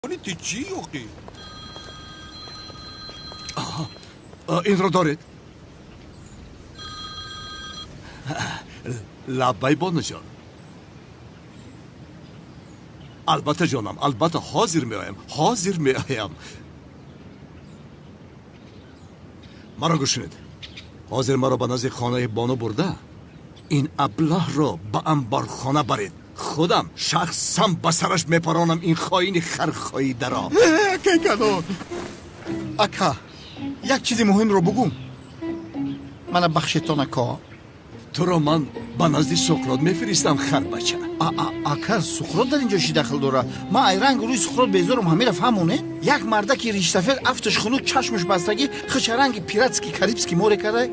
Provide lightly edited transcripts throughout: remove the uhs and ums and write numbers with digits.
Ту чӣ ёқӣ? Инро доред. Лаббай, бонуҷон. Албатта, ҷонам, албатта, ҳозир меоям, ҳозир меоям. Маро гӯш кунед. Ҳозир маро ба назди хонаи бону бурда, ин аблаҳро ба анборхона баред. Худам шахсан ба сараш мепаронам ин хоини хархоидаро. Акай Канон, ака, як чизи муҳимро бугӯм. Мана бахшетон, ака. Туро ман ба назди Суқрот мефиристам, харбача. Ака, Суқрот дар инҷо чӣ дахл дорад? Ман ай рангу рӯи Суқрот безорам, ҳамира фаҳмоне? Як мардаки ришсафед, афташ хунук, чашмаш бастагӣ, хичаранги пиратский карибский море карда.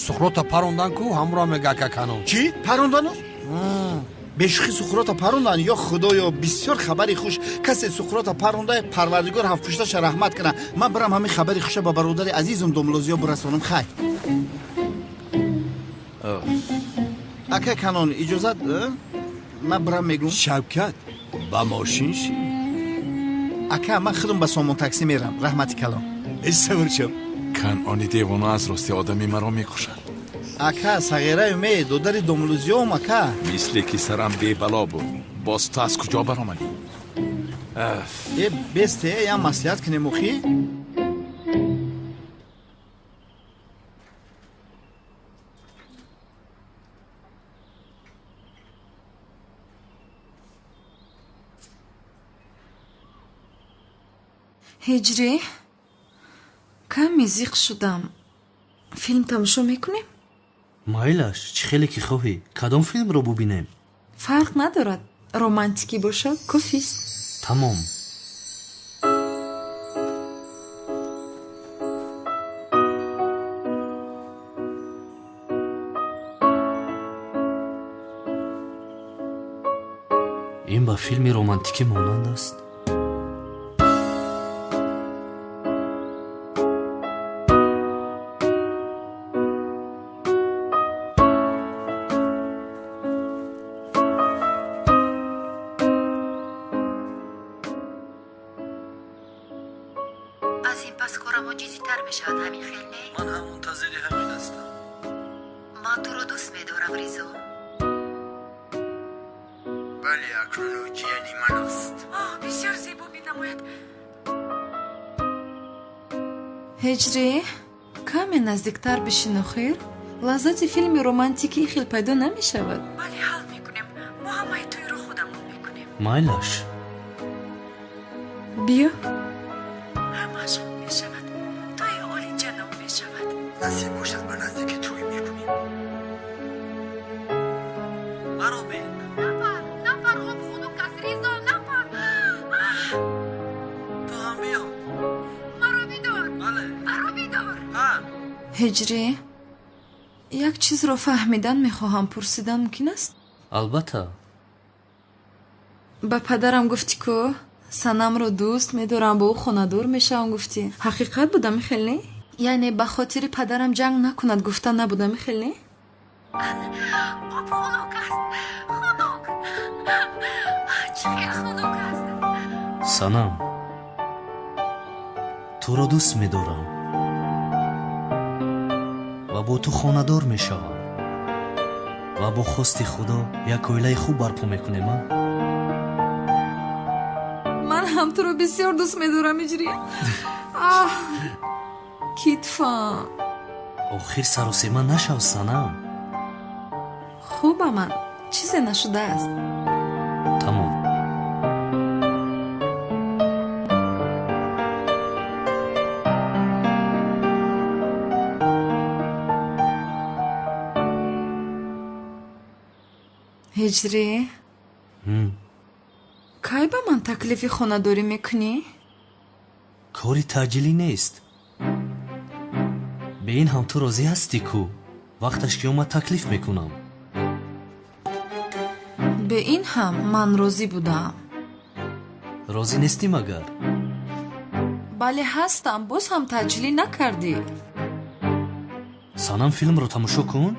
Суқрота парондан ку, ҳамро мега ака Канон. Чӣ? Парондану? Бешухи Суқрота парондан? Ё худоё, бисёр хабари хуш. Касе Суқрота паронда, парвардигор ҳафтпушташа раҳмат кана. Ман бирам ҳамин хабари хуша ба бародари азизум Домлозиё бирасонам. Хай, ака Канон, иҷозат, ман бирам мегӯм. Шавкат, ба мошин ши. Ака, ман худам ба Сомон таксӣ мерам. Раҳмати калон. Савр шав. Канони девона аз рости одами маро мекушад. Ака, сағираю ме додари Домлузиём, ака. Мисле ки сарам бебало буд, боз ту аз куҷо баромадӣ? Э, бесте, ям маслиҳат кунем охи. Ҳиҷрӣ, каме зиқ шудам. Филм тамошо мекунем? Майлаш, чӣ хеле ки хоҳӣ. Кадом филмро бубинем? Фарқ надорад, романтикӣ бошад, кофист. Тамом. Ин ба филми романтикӣ монанд аст. Аз ин пас корамон ҷиддитар мешавад, ҳамин хел не? Ман ҳам мунтазири ҳамин ҳастам. Ман туро дӯст медорам, Ризо. Бале, акнун ӯ ҷияни ман аст. Оҳ, бисёр зебо менамояд. Ҳиҷрӣ, каме наздиктар бишин, охир лаззати филми романтикӣ хел пайдо намешавад. Бале, ҳал мекунем. Мо ҳамаи тӯйро худамон мекунем. Майлаш. Биё. Ҳамааш хуб мешавад. Тӯи олиҷаноб мешавад. Насиб бошад, ба наздикӣ тӯй мекунем. Маро бин. Напар, напар, об хунук аст, Ризо, напар. Ту ҳам биё. Маро бидор. Бале. Маро бидор. Ҳа. Ҳиҷрӣ, як чизро фаҳмидан мехоҳам, пурсидан мумкин аст? Албатта. Ба падарам гуфтӣ, ку Санамро дӯст медорам, бо ӯ хонадор мешавам, гуфтӣ. Ҳақиқат буда, михел не? Яъне ба хотири падарам ҷанг накунад гуфта набуда, михел не? Об хунук аст, хунук, чӣ хел хунук аст. Санам, туро дӯст медорам ва бо ту хонадор мешавам ва бо хости Худо як оилаи хуб барпо мекунем. А Ман ҳам туро бисёр дӯст медорам, Иҷрӣ. Аҳ, китфам. Охир саросема нашав, Санам. Хуба, ман чизе нашудааст. Тамом. Ҳиҷрӣ, кай ба ман таклифи хонадорӣ мекунӣ? Кори таъҷилӣ нест. Бе ин ҳам ту розӣ ҳастӣ ку? Вақташ ки омад, таклиф мекунам. Бе ин ҳам ман розӣ будаам. Розӣ нестӣ магар? Бале, ҳастам, боз ҳам таъҷилӣ накардӣ. Санам, филмро тамошо кун.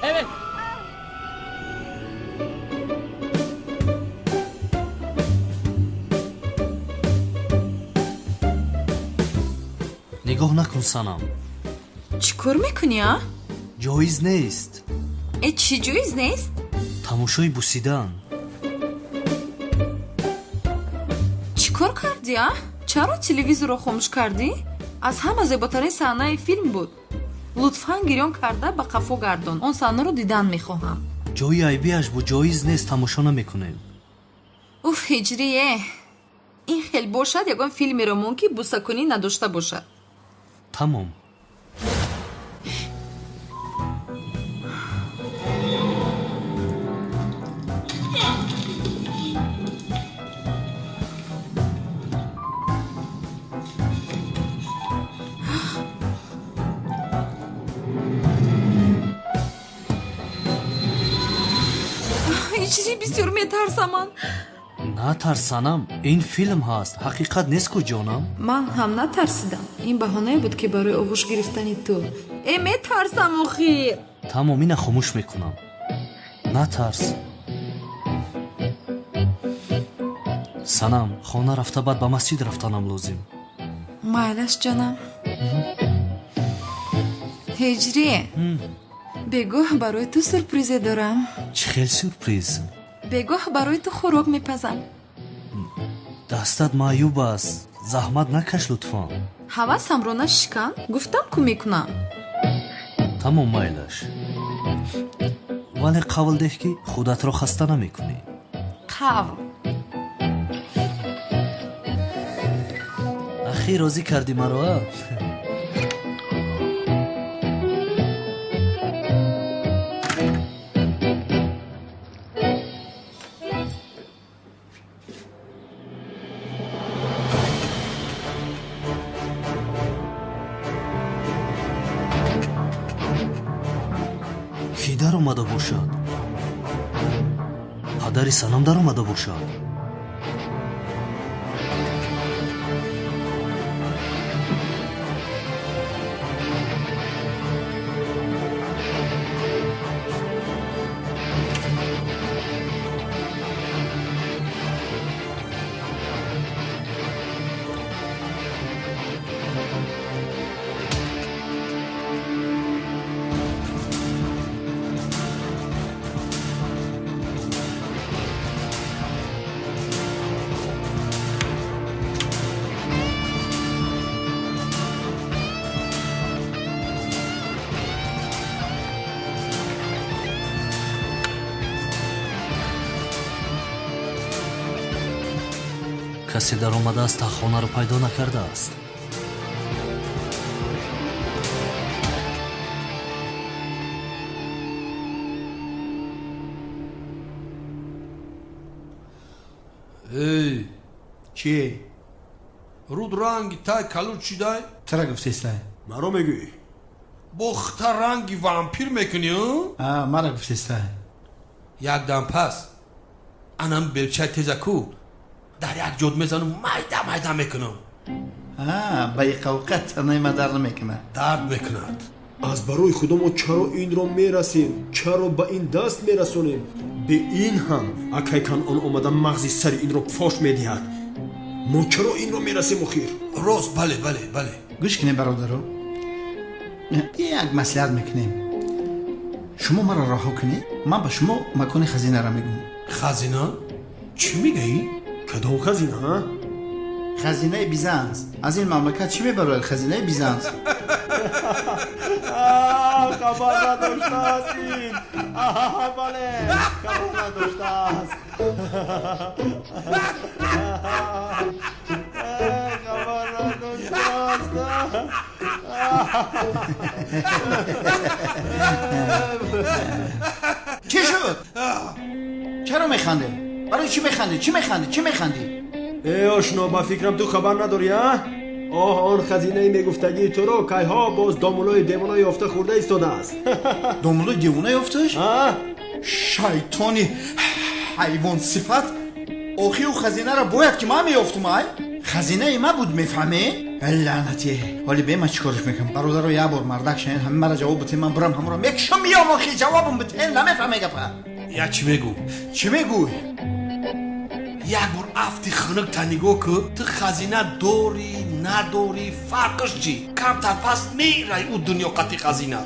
Evet. Нигоҳ накун, Санам. Чӣ кор мекунӣ, а? Ҷоиз нест. Э, чӣ ҷоиз нест? Тамошои бусидан. Чӣ кор кардӣ, а? Чаро телевизорро хомӯш кардӣ? Аз ҳама зеботарин саҳнаи филм буд. Лутфан гирён карда ба қафо гардон. Он саҳнаро дидан мехоҳам. Ҷои айбиаш бу ҷоиз нест, тамошо намекунем. Уф, ҳиҷрие. Ин хел бошад, ягон филмеро мон, ки бусакунӣ надошта бошад. Тамом. Ҳиҷрӣ, бисёр метарсам ман. Натарс, Санам, ин филм ҳаст, ҳақиқат нест ку, ҷонам. Ман ҳам натарсидам. Ин баҳонае буд, ки барои оғӯш гирифтани ту. Э, метарсам охир. Тамом, ина хомӯш мекунам. Натарс. Санам, хона рафта баъд ба масҷид рафтанам лозим. Майлаш, ҷонам. Ҳиҷрӣ, бегоҳ барои ту сюрпризе дорам. Чӣ хел сюрприз? Бегоҳ барои ту хӯрок мепазам. Дастат маъюб аст, заҳмат накаш, лутфан. Ҳавасамро нашикан, гуфтам ку мекунам. Тамом, майлаш. Вале қавл деҳ, ки худатро хаста намекунӣ. Қавл. Ахир розӣ кардӣ маро, а? Кӣ даромада бошад? Падари Санам даромада бошад. Касе даромадааст, таххонаро пайдо накардааст. Эй! Чӣ? Руд ранги тай калуд шидай? Чара гуфтестай? Маро мегӯӣ? Бо хта ранги вампир мекунӣ? А, мара гуфтестай. Якдам пас анам белчаи тезаку дар як ҷод мезанам, майда майда мекунам. А, ба иқавқат танаи ма дард намекунад. Дард мекунад. Аз барои худо мо чаро инро мерасем? Чаро ба ин даст мерасонем? Бе ин ҳам акай Канъон омада мағзи сари инро фош медиҳад. Мо чаро инро мерасем охир? Рост, бале, бале, бале. Гӯш кунем, бародаро, як маслиҳат мекунем. Шумо маро раҳо кунед, ман ба шумо макони хазинаро мегӯм. Хазина? Чӣ мегӯӣ? Кадом хазина, а? Хазинаи Бизанс. Аз ин мамлакат чӣ мебарояд? Хазинаи Бизанс. Хабар надоштааст ин. Бале, хабар надоштааст. Хабар надоштааст. Чӣ шуд? Чаро механдед? Барои чӣ механдӣ? Чӣ механдӣ? Чӣ механдӣ? Э, ошно, ба фикрам ту хабар надорӣ, а? Оҳ, он хазинаи мегуфтагии туро кайҳо боз домулои девона ёфта хӯрда истодааст. Домулои девона ёфташ? А? Шайтони ҳайвонсифат! Охи ӯ хазинаро бояд ки ман меёфтум, ай? Хазинаи ма буд, мефаҳмӣ? Лаънатӣ! Ҳоли бе ман чӣ корш мекунам? Бародаро, як бор мардак шавед, ҳама мара ҷавоб битен, ман бирам ҳамаро мекушам, меём, охи ҷавобам битен, намефаҳме гапа. Я чӣ мегӯ? Чӣ мегӯй? Як бор афти хунук та нигоҳ кун, ту хазина дорӣ, надорӣ, фарқш чӣ? Камтар пас мерай ӯ дунё қати хазина.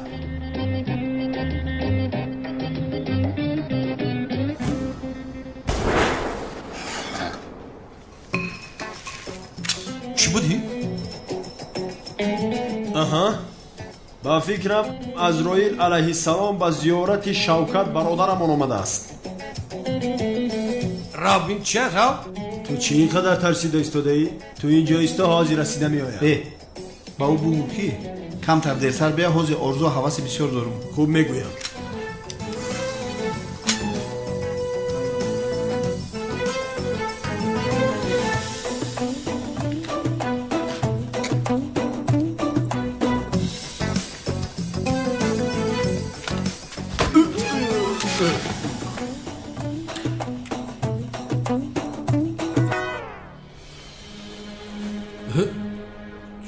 Чӣ будӣ? Аҳа, ба фикрам Азроил алайҳиссалом ба зиёрати Шавкат бародарамон омадааст. Рав бин чия, рав? Ту чӣ ин қадар тарсида истодаӣ? Ту ин ҷо исто, ҳозир расида меоям. Э, ба ӯ бугӯ ки камтар дертар бия, ҳозир орзу ҳаваси бисёр дорум. Хуб, мегӯям.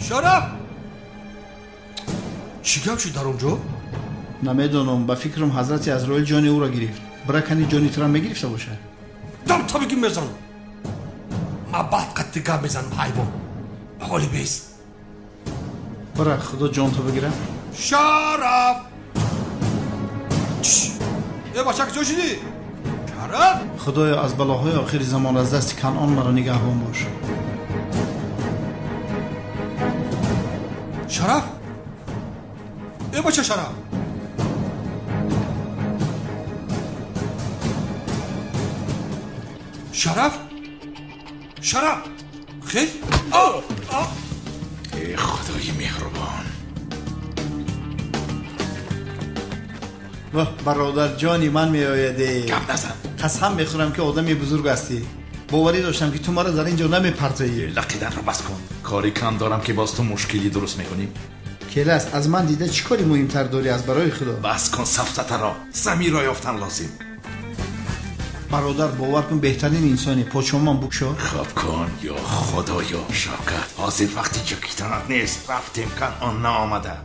Шараф! Чӣ гап шуд дар он ҷо? Намедонам, ба фикрам ҳазрати Азроил ҷони ӯро гирифт. Биракани ҷони тура мегирифта бошад. Дам табиги мезанам. Ма баъд қатти гап мезанам, ҳайвон. Ҳоли бест. Бира, худо ҷонто бигирад. Шараф! Э, бача, куҷо шудӣ? Шараф! Худоё, аз балоҳои охири замон аз дасти Канъон маро нигаҳбон бош. Шараф! Э, бача, Шараф! Шараф! Шараф! Хез! Э, худои меҳрубон. Воҳ, бародарҷони ман меояде. Гап назан. Қасам мехӯрам ки одами бузург ҳастӣ. Боварӣ доштам ки ту маро дар ин ҷо намепартоӣ. Лақиданро бас кун. Кори кам дорам ки боз ту мушкилӣ дуруст мекунӣ. Келас, аз ман дида чӣ кори муҳимтар дорӣ аз барои худо? Бас кун сафсатаро. Замирро ёфтан лозим. Бародар, бовар кун, беҳтарин инсонӣ. Почоман букшо. Хоб кун, ё худоё. Шавкат, ҳозир вақти ҷакитанат нест. Рафтем, Канъон наомада.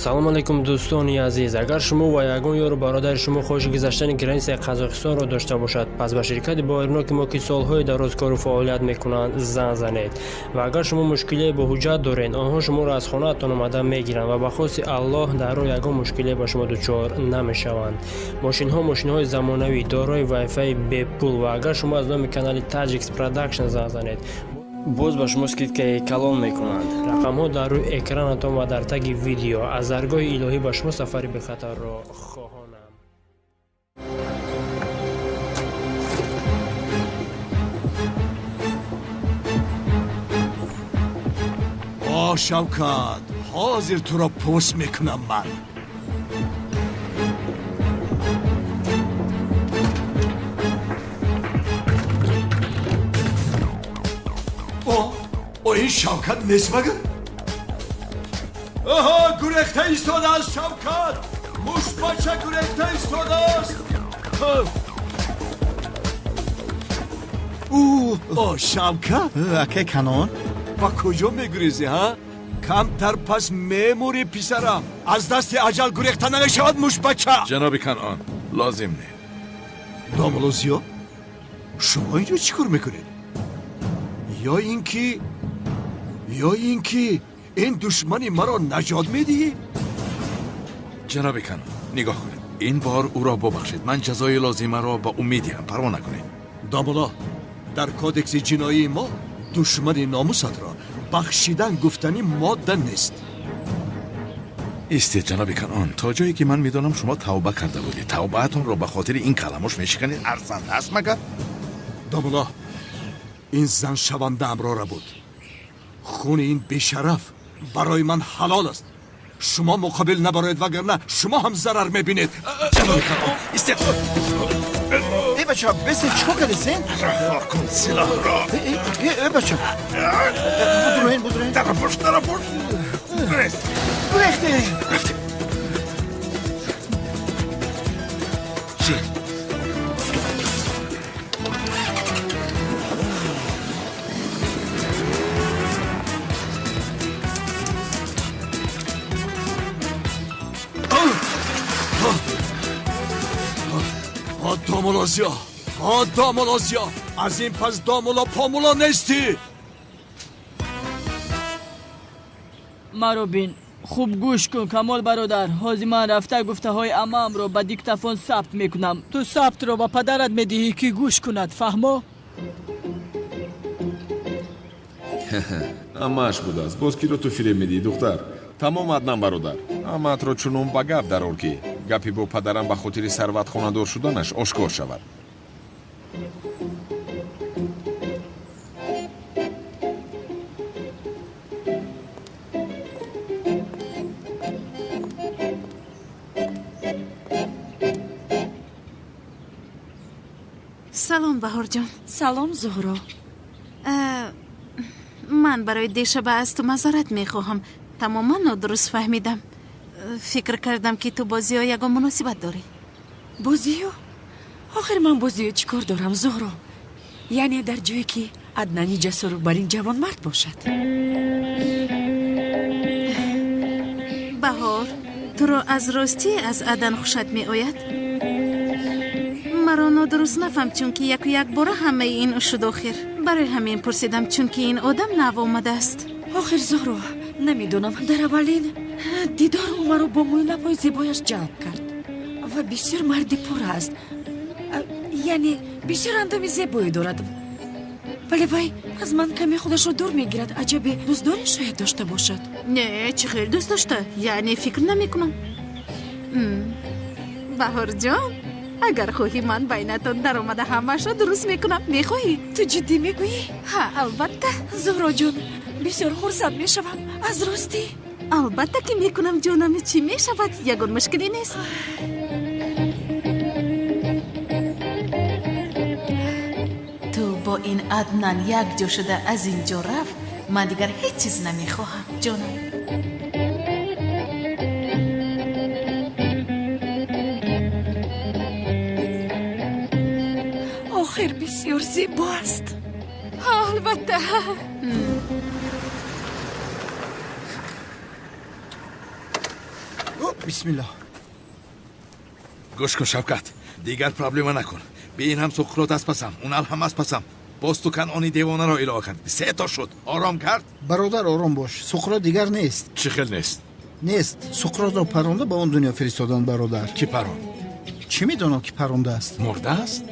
Салом алейкум, дӯстони азиз. Агар шумо ва ягон ёру бародари шумо хоҳиши гузаштани границаи Қазоқистонро дошта бошад, пас ба ширкати боваринок мо, ки солҳои дароз кору фаъолият мекунанд, занг занед. Ва агар шумо мушкилие бо ҳуҷҷат доред, онҳо шуморо аз хонаатон омада мегиранд ва ба хости Аллоҳ дар роҳ ягон мушкилие ба шумо дучор намешаванд. Мошинҳо мошинҳои замонавӣ, дорои вайфаи бепул, ва агар шумо аз номи канали Таджикс Продакшн занг занед, боз ба шумо скидкаи калон мекунанд. Рақамҳо дар рӯи экранатон ва дар таги видео. Аз даргоҳи илоҳӣ ба шумо сафари бехатарро хоҳонам. О, Шавкат, ҳозир туро пӯст мекунам ман. О, ин Шавкат нест магар? Оҳо, гурехта истодааст Шавкат! Муштбача гурехта истодааст! О, Шавкат! Акай Канъон? Ба куҷо мегурезӣ, ҳа? Камтар пас мемурӣ, писарам. Аз дасти аҷал гурехта намешавад, муштбача! Ҷаноби Канъон, лозим не. Домулло Зиё, шумо инҷо чӣ кор мекунед? Ё ин ки ин душмани маро наҷот медиҳӣ? Ҷаноби Канъон, нигоҳ кунед. Ин бор ӯро бубахшед. Ман ҷазои лозимаро ба ӯ медиҳам, парво накунед. Домулло, дар кодекси ҷиноии мо душмани номусатро бахшидан гуфтанӣ модда нест. Истед, ҷаноби Канъон, то ҷое ки ман медонам шумо тавба карда будед. Тавбаатонро ба хотири ин каламош мешиканед. Арзанда аст магар? Домулло, ин зан шавандаамрора буд. Хуни ин бешараф барои ман ҳалол аст. Шумо муқобил набароед, вагарна шумо ҳам зарар мебинед. Ҷаноби Канъон, истед. Э, бача, бесе, чӣ кор кардесен? Раҳо кун силоҳро. Э, бача, будроен, будроен. Дара пушт, дара пушт. Гурез. Гурехте. Рафтем. Чӣ? Домулло Зиё, О, домулло Зиё, аз ин пас домулло помулло нестӣ. Маро бин, хуб гӯш кун, Камол бародар. Ҳозир ман рафта гуфтаҳои амаамро ба диктофон сабт мекунам. Ту сабтро ба падарат медиҳӣ, ки гӯш кунад, фаҳмо? Амааш будааст. Боз киро ту фиреб медиҳӣ, духтар? Тамом, Аднан бародар, амаатро чунон ба гап дарор, ки гапи бо падарам ба хотири сарват хонадор шуданаш ошкор шавад. Салом, Баҳорҷон. Салом, Зуҳро. Ман барои дешаба аз ту мазорат мехоҳам. Тамоман нодуруст фаҳмидам. Фикр кардам, ки ту бо Зиё ягон муносибат дорӣ. Бо Зиё? Охир ман бо Зиё чӣ кор дорам, Зуҳро? Яъне дар ҷое ки Аднани ҷасуру бар ин ҷавонмард бошад. Баҳор, туро аз ростӣ аз Адан хушат меояд? Маро нодуруст нафаҳм, чунки яку якбора ҳамаи ин шуд охир. Барои ҳамин пурсидам, чунки ин одам нав омадааст. Охир, Зуҳро, намедонам, дар аввалин дидор ӯ маро бо мӯйлабҳои зебояш ҷалб кард ва бисёр марди пурра аст, яъне бисёр андоми зебое дорад, вале вай аз ман каме худашро дур мегирад. Аҷабе дӯстдоре шояд дошта бошад. Не, чӣ хел дӯст дошта? Яъне фикр намекунам. Баҳорҷон, агар хоҳӣ, ман байнатон даромада ҳамаашро дуруст мекунам. Мехоҳӣ? Ту ҷиддӣ мегӯӣ? Ҳа, албатта. Зуҳроҷон, бисёр хурсанд мешавам. Аз ростӣ? Албатта ки мекунам, ҷонам. Чӣ мешавад? Ягон мушкиле нест. Ту бо ин Аднан якҷо шуда аз ин ҷо рафт, ман дигар ҳеҷ чиз намехоҳам, ҷонам. Охир бисёр зебо аст. Албатта. Бисмиллоҳ. Гӯш кун, Шавкат, дигар проблема накун. Бе ин ҳам Суқрот аз пасам, Унал ҳам аз пасам. Боз ту Канъони девонаро илова кардӣ. Се то шуд. Ором кард? Бародар, ором бош. Суқрот дигар нест. Чӣ хел нест? Нест. Суқротро паронда ба он дунё фиристоданд, бародар. Кӣ паронд? Чӣ медонам, ки парондааст? Мурдааст?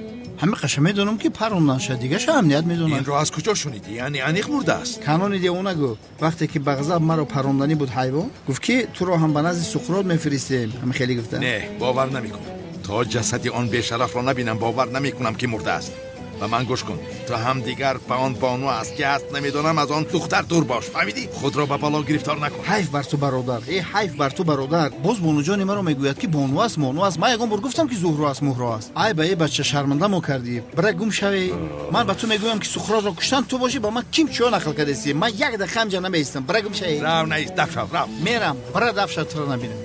Ҳамиқаша медонам, ки паронданша, дигаша амният медонад. Инро аз куҷо шунидӣ? Яъне аниқ мурдааст? Канони девона гуфт, вақте ки ба ғазаб маро паронданӣ буд ҳайвон, гуфт, ки туро ҳам ба назди Суқрот мефиристем. Ҳами хеле гуфта. Не, бовар намекунам. То ҷасади он бешарафро набинам, бовар намекунам, ки мурдааст. Ба ман гӯш кун, ту ҳам дигар ба он бону аст ки ҳаст намедонам, аз он духтар дур бош, фаҳмидӣ? Худро ба бало гирифтор накун. Ҳайф бар ту, бародар. Э, ҳайф бар ту, бародар. Боз бонуҷони маро мегӯяд, ки бону аст, мону аст. Ман ягон бор гуфтам, ки Зуҳро аст, муҳро аст? Ай ба, э бача, шарманда мо кардӣ. Бира гум шавӣ. Ман ба ту мегӯям, ки Суқротро куштан, ту бошӣ ба ман ким чиё нақл кардасӣ. Ман як дақиқа ҳамҷа намеистам. Бира гум шавӣ. Рав, наист, даф шав, рав. Мерам, бира даф шав, туро набинам.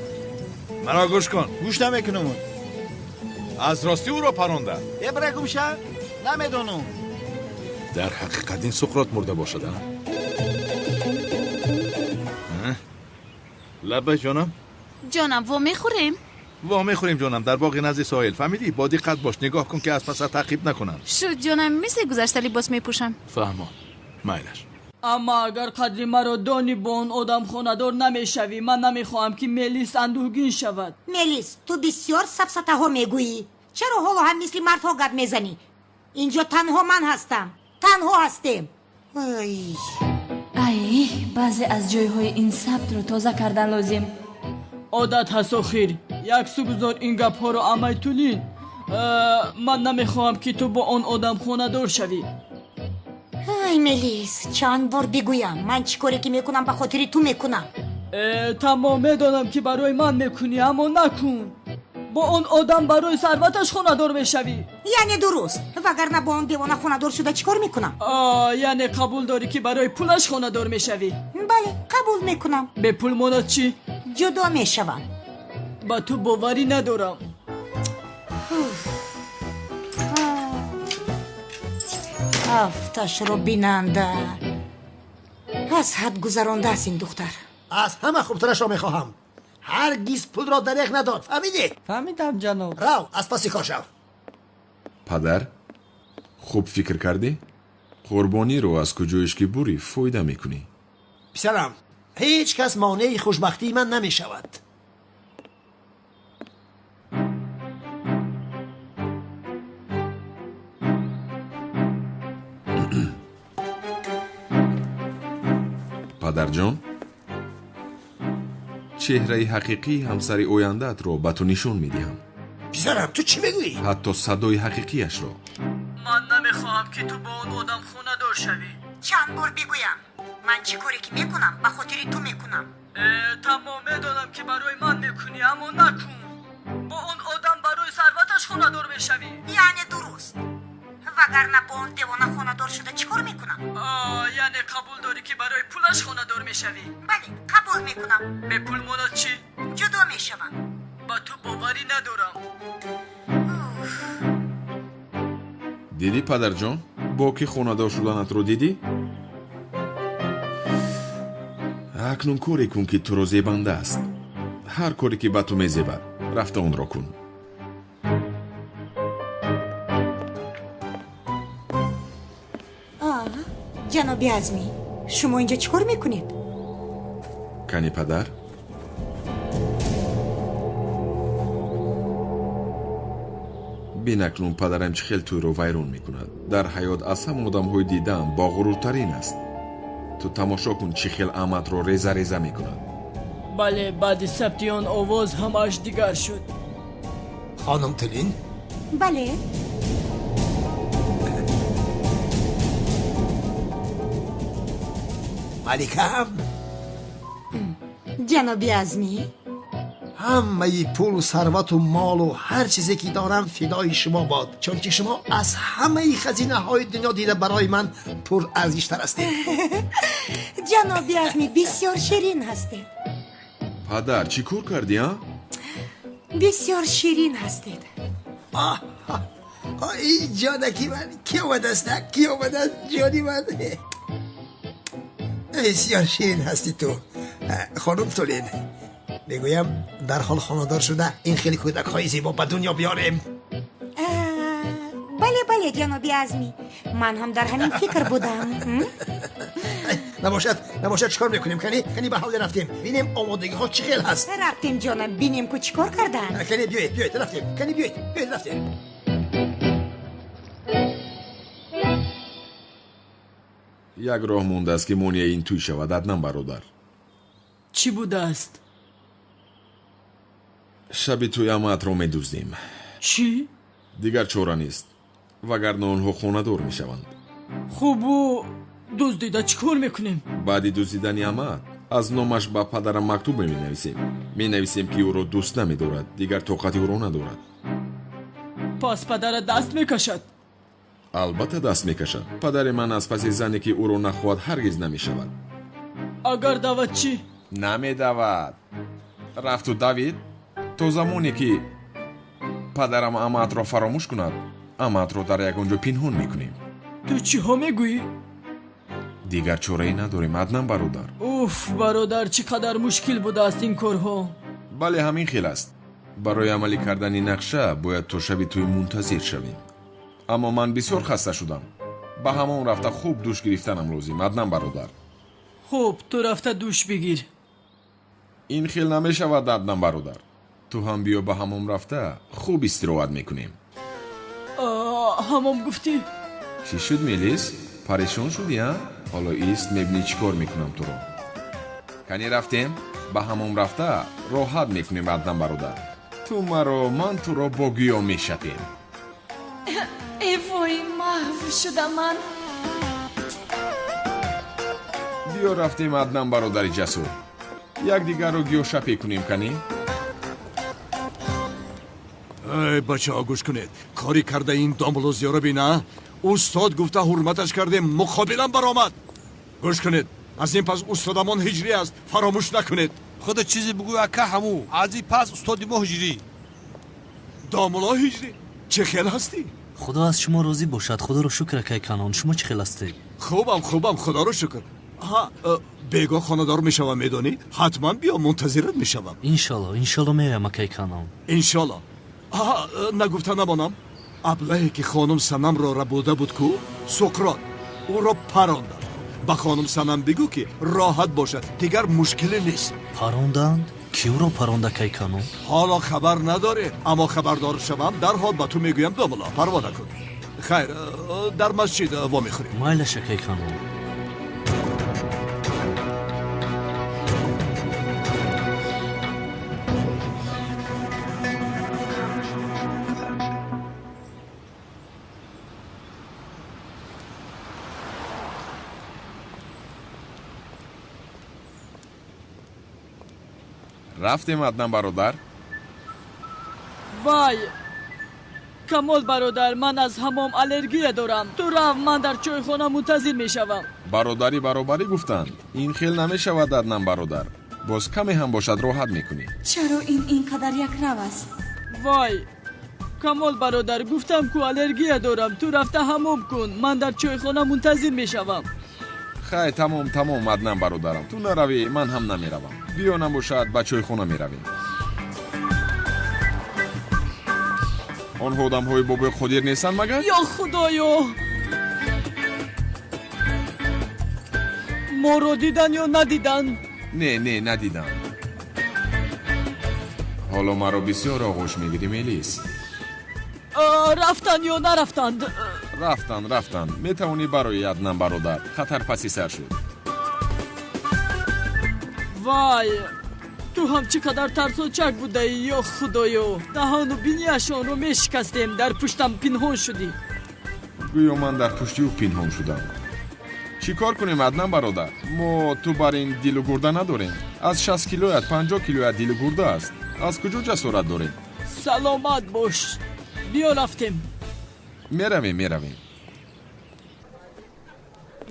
Маро гӯш кун. Гӯш намекунам. Аз ростӣ ӯро паронда? Э, бира гум шав. Намедонам. Дар ҳақиқат ин Суқрот мурда бошад, а? Лабба, ҷонам. Ҷонам, во мехӯрем? Во мехӯрем, ҷонам, дар боғи назди соҳил. Фаҳмидӣ? Бо диққат бош, нигоҳ кун, ки аз пасат таъқиб накунанд. Шуд, ҷонам, мисли гузашта либос мепӯшам. Фаҳмо, майлаш. Аммо агар қадри маро донӣ, бо он одам хонадор намешавӣ. Ман намехоҳам, ки Мелис андӯҳгин шавад. Мелис, ту бисёр сафсатаҳо мегӯӣ. Чаро ҳоло ҳам мисли мардҳо гап мезанӣ? Инҷо танҳо ман ҳастам. Танҳо ҳастем. Ай, баъзе аз ҷойҳои ин сабтро тоза кардан лозим. Одат ҳаст охир. Як су гузор ин гапҳоро, амай Тулин. Ман намехоҳам, ки ту бо он одам хонадор шавӣ. Ай, Мелис, чанд бор бигӯям, ман чӣ коре ки мекунам, ба хотири ту мекунам. Тамом, медонам, ки барои ман мекунӣ, аммо накун. Бо он одам барои сарваташ хонадор мешавӣ. Яъне дуруст, вагарна бо он девона хонадор шуда чӣ кор мекунам? Яъне қабул дорӣ, ки барои пулаш хонадор мешавӣ? Бале, қабул мекунам. Бепул монад чӣ? Ҷудо мешавам. Ба ту боварӣ надорам. Афташро бинанда. Аз ҳад гузарондааст ин духтар. Аз ҳама хубтарашро мехоҳам. Ҳаргиз пулро дареғ надод, фаҳмидӣ? Фаҳмидам, ҷаноб. Рав, аз паси кор шав. Падар, Хуб фикр кардӣ? Қурбониро аз куҷоиш ки бурӣ фоида мекунӣ. Писарам, ҳеҷ кас монеи хушбахтии ман намешавад. Падарҷон, чеҳраи ҳақиқии ҳамсари ояндаатро ба ту нишон медиҳам. Писарам, ту чӣ мегӯӣ? Ҳатто садои ҳақиқияшро. Ман намехоҳам, ки ту бо он одам хонадор шавӣ. Чанд бор бигӯям, ман чӣ коре ки мекунам, ба хотири ту мекунам. Тамом, медонам, ки барои ман мекунӣ, аммо накун. Бо он одам барои сарваташ хонадор мешавӣ. Яъне дуруст. Вагарна бо он девона хонадор шуда чӣ кор мекунам? Яъне қабул дорӣ, ки барои пулаш хонадор мешавӣ? Бале, қабул мекунам. Бе пул монад чӣ? Ҷудо мешавам. Ба ту боварӣ надорам. Дидӣ, падарҷон, бо ки хонадор шуданатро дидӣ? Акнун коре кун, ки туро зебанда аст. Ҳар коре ки ба ту мезебад, рафта онро кун. Ҷаноби Азмӣ, шумо инҷо чӣ кор мекунед? Кани падар? Бин акнун падарам чӣ хел тӯйро вайрон мекунад. Дар ҳаёт аз ҳама одамҳои дидаам боғуруртарин аст. Ту тамошо кун, чӣ хел аматро реза-реза мекунад. Бале, баъди сабти он овоз ҳамааш дигар шуд. Хонум Тулин? Бале. Маликаам? Ҷаноби Азмӣ? Ҳамаи пулу сарвату молу ҳар чизе ки дорам фидои шумо бод, чунки шумо аз ҳамаи хазинаҳои дунё дида барои ман пурарзиштар ҳастед. Ҷаноби Азмӣ, бисёр ширин ҳастед. Падар, чӣ кор кардӣ, а? Бисёр ширин ҳастед. Ин ҷонаки ман ки омадааст, ки омадааст, ҷони ман? Бисёр ширин ҳастӣ ту, хонум Тулин. Мегӯям, дарҳол хонадор шуда ин хеле кӯдакҳои зебо ба дунё биёрем. Бале, бале, ҷаноби Азмӣ, ман ҳам дар ҳамин фикр будам. Набошад, набошад, чӣ кор мекунем? Кани, кани ба ҳавле рафтем, бинем омодагиҳо чӣ хел ҳаст. Рафтем, ҷонам, бинем ку чӣ кор карданд. Кани биёед, биёед, рафтем. Кани биёед, биёед, рафтем. Як роҳ мондааст, ки монеаи ин тӯй шавад, Аднан бародар. Чӣ будааст? Шаби тӯй амаатро медуздем. Чӣ? Дигар чора нест, вагарна онҳо хонадор мешаванд. Хубу дуздида чӣ кор мекунем? Баъди дуздидани амаат аз номаш ба падарам мактуб менависем. Менависем, ки ӯро дӯст намедорад, дигар тоқати ӯро надорад. Пас падарат даст мекашад? Албатта даст мекашад. Падари ман аз паси зане, ки ӯро нахоҳад, ҳаргиз намешавад. Агар давад чӣ? Намедавад. Рафту давид то замоне ки падарам амаатро фаромӯш кунад, амаатро дар ягон ҷо пинҳон мекунем. Ту чиҳо мегӯӣ? Дигар чорае надорем, Аднан бародар. Уф, бародар, чӣ қадар мушкил будааст ин корҳо. Бале, ҳамин хел аст. Барои амалӣ кардани нақша бояд то шаби тӯй мунтазир шавем. Аммо ман бисёр хаста шудам. Ба ҳамон рафта хуб душ гирифтанам лозим, Аднан бародар. Хуб, ту рафта душ бигир. Ин хел намешавад, Аднан бародар. Ту ҳам биё, ба ҳамом рафта хуб истироҳат мекунем. Ҳамом гуфтӣ? Чӣ шуд, Мелис? Парешон шудӣ, а? Ҳоло ист, мебинӣ чӣ кор мекунам туро. Кани рафтем, ба ҳамом рафта роҳат мекунем, Аднан бародар. Ту маро, ман туро бо гиё мешапем. Э вой, маҳв шуда ман. Биё рафтем, Аднан бародари ҷасур. Якдигарро гиёшапе кунем, кани? Эй бачаҳо, гӯш кунед. Кори карда ин домло зиёра бина. Устод гуфта ҳурматаш кардем, муқобилам баромад. Гӯш кунед, аз ин пас устодамон ҳиҷрӣ аст, фаромӯш накунед. Худо чизе бигӯ, ака, ҳаму аз ин пас устоди мо ҳиҷрӣ. Домло ҳиҷрӣ, чӣ хел ҳастӣ? Худо аз шумо розӣ бошад. Худоро шукр, акай Канон. Шумо чӣ хел ҳастед? Хубам, хубам, худоро шукр. Ҳа, бегоҳ хонадор мешавам, медонӣ? Ҳатман биё, мунтазират мешавам. Иншолло, иншолло меоям, акай Канон. Иншолло. Ҳа, нагуфта намонам. Аблаҳе ки хонум Санамро рабуда буд ку, Суқрот ӯро паронданд. Ба хонум Санам бигӯ, ки роҳат бошад, дигар мушкиле нест. Паронданд? Ки ӯро паронда, Кайкану? Ҳоло хабар надорем, аммо хабардор шавам, дарҳол ба ту мегӯям. Домулло, парво накун. Хайр, дар масҷид вомехӯрем. Майлаша, Кайкану. Рафтем, Аднан бародар. Вай, Камол бародар, ман аз ҳамом аллергия дорам. Ту рав, ман дар чойхона мунтазир мешавам. Бародарӣ баробарӣ гуфтанд. Ин хел намешавад, Аднан бародар. Боз каме ҳам бошад, роҳат мекунӣ. Чаро ин ин қадар якрав аст? Вай, Камол бародар, гуфтам ку аллергия дорам. Ту рафта ҳамом кун, ман дар чойхона мунтазир мешавам. Хай, тамом, тамом, Аднан бародарам. Ту наравӣ, ман ҳам намеравам. Биё, набошад, ба чойхона меравем. Онҳо одамҳои бобои Қодир нестанд магар? Ё Худоё, моро дидан ё надидан? Не, не, надидам. Ҳоло маро бисёр оғӯш мегирӣ, Мелис. Рафтанд ё нарафтанд? Рафтанд, рафтанд. Метавонӣ барои, Аднан бародар. Хатар паси сар шуд. Вай, ту ҳам чӣ қадар тарсончак будаӣ, ё Худоё! Даҳону бинияшонро мешикастем, дар пуштам пинҳон шудӣ. Гӯё ман дар пушти ӯ пинҳон шудам. Чӣ кор кунем, Аднан бародар? Мо ту бар ин дилу гурда надорем. Аз 60 килоят 50 килоят дилу гурда аст. Аз куҷо ҷасорат дорем? Саломат бош. Биё, рафтем. Меравем, меравем.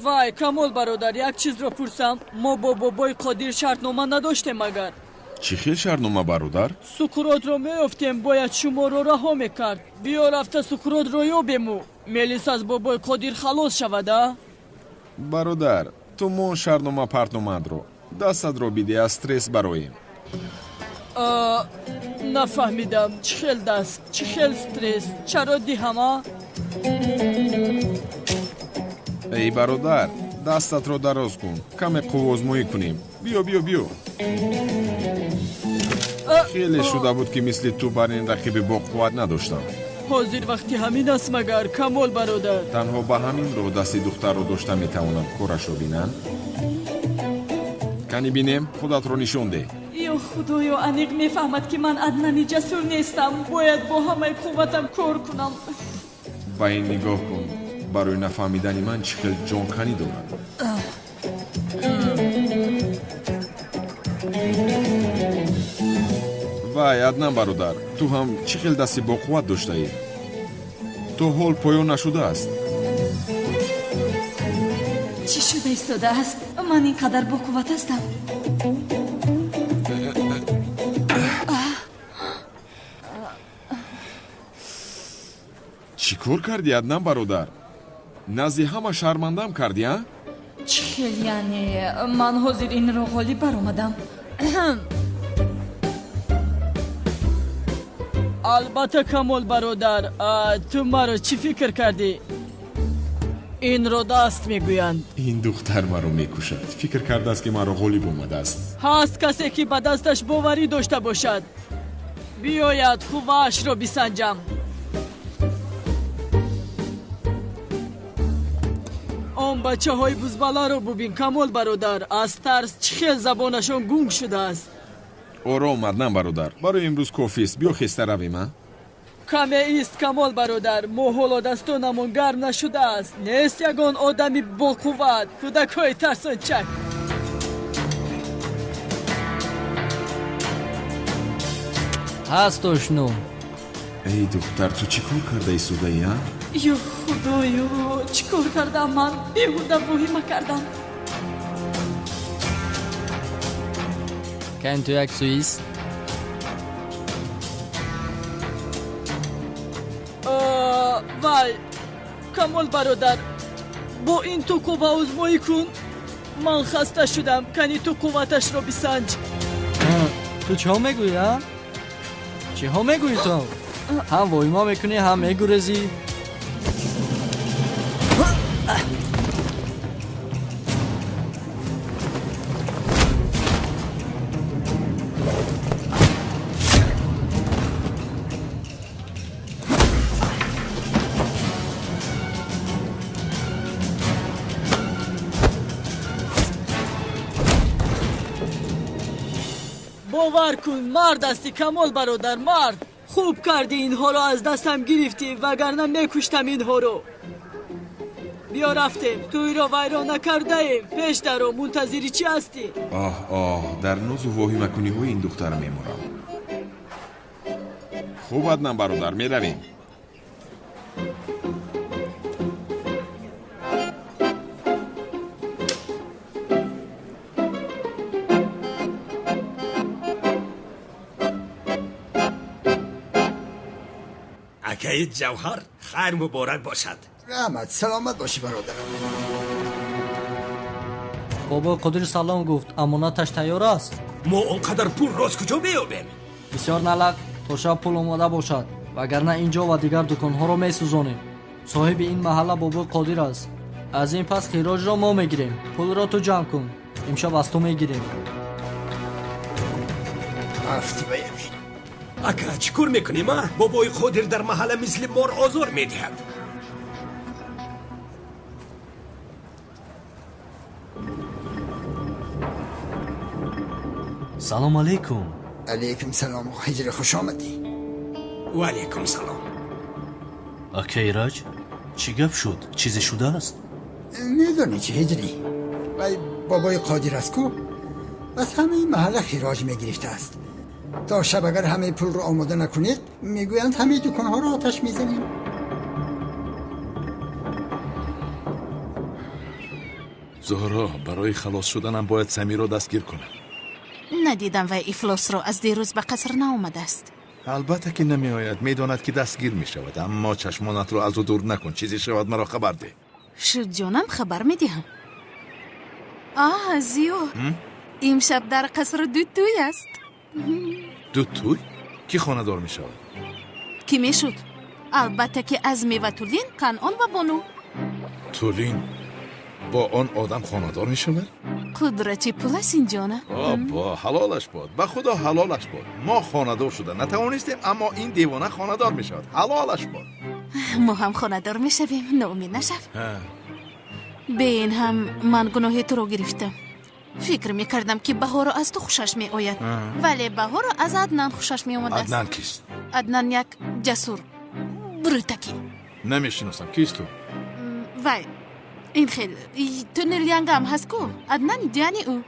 Вай, Камол бародар, як чизро пурсам. Мо бо бобои Қодир шартнома надоштем магар? Чӣ хел шартнома, бародар? Суқротро меёфтем, бояд шуморо раҳо мекард. Биё, рафта Суқротро ёбему Мелис аз бобои Қодир халос шавад, а? Бародар, ту мон шартнома партномадро. Дастатро бидеҳ, аз стресс бароем. Нафаҳмидам, чӣ хел даст, чӣ хел стресс? Чаро диҳам, а? Эй бародар, дастатро дароз кун, каме қуввозмоӣ кунем. Биё, биё, биё. Хеле шуда буд, ки мисли ту бар ин рақиби боқувват надоштам. Ҳозир вақти ҳамин аст магар, Камол бародар? Танҳо ба ҳамин роҳ дасти духтарро дошта метавонам. Корашро бинам. Кани бинем, худатро нишон деҳ. Ё Худоё, аниқ мефаҳмад, ки ман Аднани ҷасур нестам. Бояд бо ҳамаи қувватам кор кунам. Ба ин нигоҳ кун. Барои нафаҳмидани ман чӣ хел ҷонканӣ дорад. Вай, Аднан бародар, ту ҳам чӣ хел дасти боқувват доштаӣ? То ҳол поён нашудааст. Чӣ шуда истодааст? Ман ин қадар боқувват ҳастам. Чӣ кор кардӣ, Аднан бародар? Назди ҳама шармандам кардӣ, а? Чӣ хел яъне? Ман ҳозир инро ғолиб баромадам. Албатта, Камол бародар, ту маро чӣ фикр кардӣ? Инро даст мегӯянд. Ин духтар маро мекушад. Фикр кардааст, ки маро ғолиб омадааст. Ҳаст касе, ки ба дасташ боварӣ дошта бошад? Биёяд, қувваашро бисанҷам. Он бачаҳои бузбаларо бубин, Камол бародар, аз тарс чӣ хел забонашон гунг шудааст. Ором, Аднан бародар, барои имрӯз кофист. Биё, хеста равем, а? Каме ист, Камол бародар, мо ҳоло дастонамон гарм нашудааст. Нест ягон одами боқувват, кӯдакҳои тарсончак. Ҳаст, ошно. Эй духтар, ту чӣ кор карда истодаӣ, а? Ё Худоё, чӣ кор кардам ман? Беҳуда воҳима кардам. Кани ту як суист. Вай, Камол бародар, бо ин ту қувваозмоӣ кун. Ман хаста шудам, кани ту қувваташро бисанҷ. Ту чиҳо мегӯӣ, а? Чиҳо мегӯӣ ту? Ҳам воҳима мекунӣ, ҳам мегурезӣ. Бовар кун, мард ҳастӣ, Камол бародар, мард. Хуб кардӣ инҳоро аз дастам гирифтӣ, вагарна мекуштам инҳоро. Биё рафтем, тӯйро вайрон накардаем. Пеш даро, мунтазири чӣ ҳастӣ? Оҳ, оҳ, дар нозу воҳимакуниҳои ин духтар мемурам. Хуб, Аднан бародар, меравем. Акаи Ҷавҳар, хайр муборак бошад. Раҳмат, саломат бошӣ бародарам. Бобои Қодир салом гуфт, амонаташ тайёр аст? Мо он қадар пулро аз куҷо меёбем? Бисёр налақ, то шаб пул омода бошад, вагарна ин ҷо ва дигар дуконҳоро месӯзонем. Соҳиби ин маҳалла Бобои Қодир аст. Аз ин пас хироҷро мо мегирем. Пулро ту ҷамъ кун, имшаб аз ту мегирем. Афти ба ямин. Ака, чӣ кор мекунем, а? Бобои Қодир дар маҳалла мисли мор озор медиҳад. Салом алейкум. Алейкум салом, Ҳиҷри, хуш омадӣ. Ва алейкум салом. Ака Ираҷ, чӣ гап шуд? Чизе шудааст? Медонӣ чӣ, Ҳиҷрӣ? Вай бобои Қодир аст ку, аз ҳамаи маҳалла хироҷ мегирифтааст. То шаб агар ҳамаи пулро омода накунед, мегӯянд ҳамаи дуконҳоро оташ мезанем. Зуҳро, барои халос шуданам бояд Самиро дастгир кунам. Надидам вай ифлосро, аз дирӯз ба қаср наомадааст. Албатта ки намеояд, медонад ки дастгир мешавад, аммо чашмонатро аз ӯ дур накун, чизе шавад маро хабар деҳ. Шуд ҷонам, хабар медиҳам. А, Зиё, имшаб дар қаср ду тӯй аст. Ду тӯй? Кӣ хонадор мешавад? Кӣ мешуд? Албатта ки Азми ва Тулин, Канъон ва Бону. Тулин бо он одам хонадор мешавад? Қудрати пул аст ин ҷона. Обо, ҳалолаш бод, ба худо ҳалолаш бод. Мо хонадор шуда натавонистем, аммо ин девона хонадор мешавад. Ҳалолаш бод. Мо ҳам хонадор мешавем, ноумед нашав. Бе ин ҳам ман гуноҳи туро гирифтам. Фикр мекардам ки Баҳоро аз ту хушаш меояд, вале Баҳоро аз Аднан хушаш меомадааст. Аднан кист? Аднан як ҷасур брутакӣ. Намешиносам, кист ту? Вай, ин хел туннелянгам ҳаст ку, Аднан диани ӯ.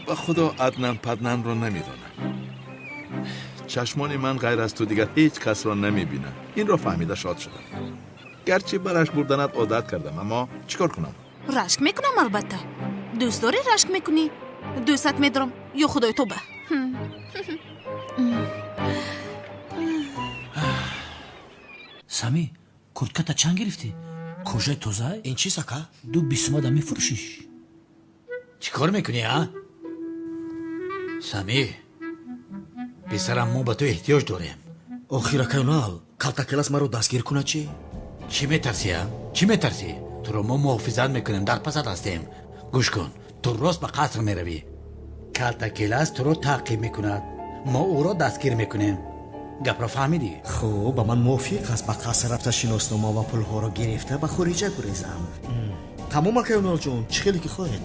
Ба худо Аднан паднанро намедонам. Чашмони ман ғайр аз ту дигар ҳеҷ касро намебинад. Инро фаҳмида шод шудам. Гарчи ба рашк бурданат одат кардам, аммо чӣ кор кунам? Рашк мекунам албатта. Дӯст дорӣ рашк мекунӣ? Дӯстат медорам, ё худои тоба. Сами, куртката чанд гирифтӣ? Кожаи тоза? Ин чиз, ака? Ду бисумада мефурӯшиш. Чӣ кор мекунӣ, а? Сами, писарам, мо ба ту эҳтиёҷ дорем. Охир, акаюнал, калтакелас маро дастгир кунад чӣ? Чӣ метарсӣ, а? Чӣ метарсӣ? Туро мо муҳофизат мекунем, дар пасат ҳастем. Гӯш кун, ту рост ба қаср меравӣ. Калтакелас туро таъқиб мекунад. Мо ӯро дастгир мекунем. Гапро фаҳмидӣ? Хуб, ба ман мувофиқ аст ба қаср рафта шиноснома ва пулҳоро гирифта ба хориҷа гурезам. Тамом, акаюналҷон, чӣ хеле ки хоҳед.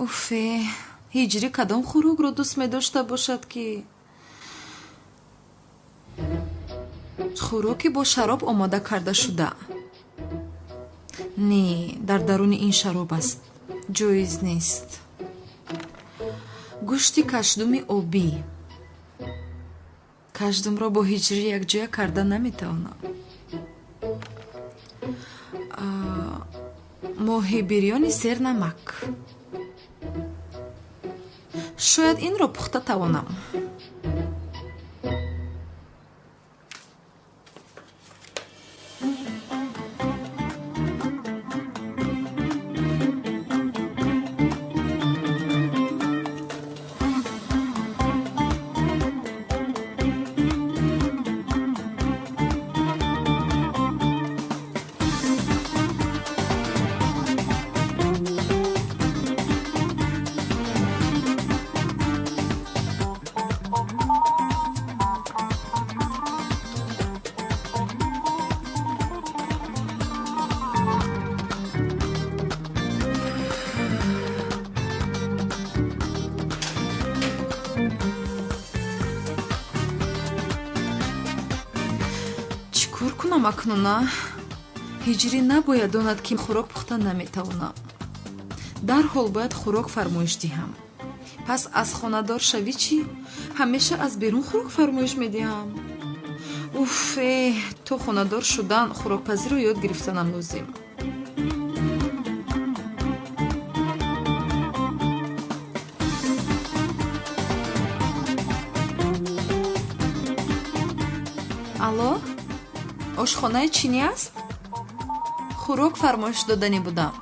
Уфе, Ҳиҷрӣ кадом хӯрокро дӯст медошта бошад ки хӯроке бо шароб омода карда шуда? Не, дар даруни ин шароб аст, ҷоиз нест. Гӯшти кашдуми обӣ. Кашдумро бо Ҳиҷрӣ якҷоя карда наметавонам. Моҳи бирёни сернамак. Шояд инро пухта тавонам. кунам акнун, а? Ҳиҷрӣ набояд донад, ки хӯрок пухта наметавонам. Дарҳол бояд хӯрок фармоиш диҳам. Пас аз хонадор шавӣ чӣ? Ҳамеша аз берун хӯрок фармоиш медиҳам. Уф, э, то хонадор шудан хӯрокпазиро ёд гирифтанам лозим. Алло, ошхонаи чинӣ аст? Хӯрок фармоиш доданӣ будам.